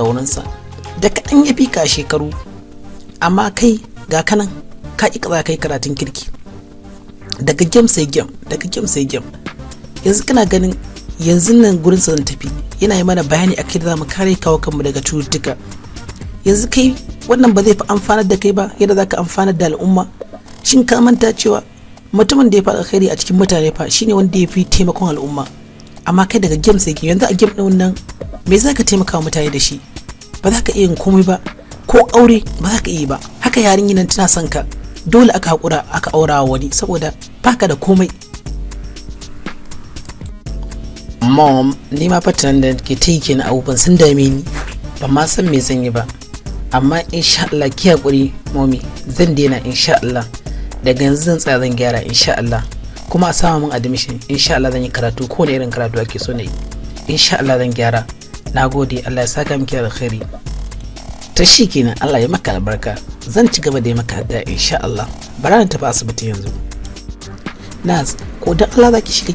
Wurinsa da kaɗan ya fi ka shekaru, amma kai ga kanan ka ƙi za kai karatun kirki. Daga game sai game, daga game sai game. Yanzu kana ganin yanzu nan gurin sa zan tafi, yana yi mana bayani akai da zamu kare kawo kanmu daga cututtuka. Yanzu kai wannan ba zai fi amfanar da kai ba yadda zaka amfanar da al'umma? Shin ka manta cewa mutumin da ya fi alkhairi a cikin mutane fa shine wanda ya fi taimakon al'umma? Amma kai daga game sai game. Yanzu a game ɗin nan me za ka taimaka wa mutane da shi? Ba za ka iya yin komai ba, ko aure ba za ka iya ba. Haka yarinyar nan tana son ka, dole aka haƙura aka aura wa wani saboda baka da komai. Mom, ni ma fatan da ke ta yi kenan. Abubuwan sun dame ni, ban ma san me zan yi ba, amma insha Allah, ki haƙuri mommy, zan daina insha Allah. Daga yanzu zan tsaya zan gyara insha Allah. Kuma a sama min admission, insha Allah zan yi karatu, kowane irin karatu ake so na yi. Insha Allah zan gyara. Na gode, Allah ya saka miki alkhairi. Ta shi kenan, Allah ya maka albarka. Zan ci gaba da yi maka addu'a insha Allah. Bara na tafi asibiti yanzu. Naz, ko dan Allah zaki shiga.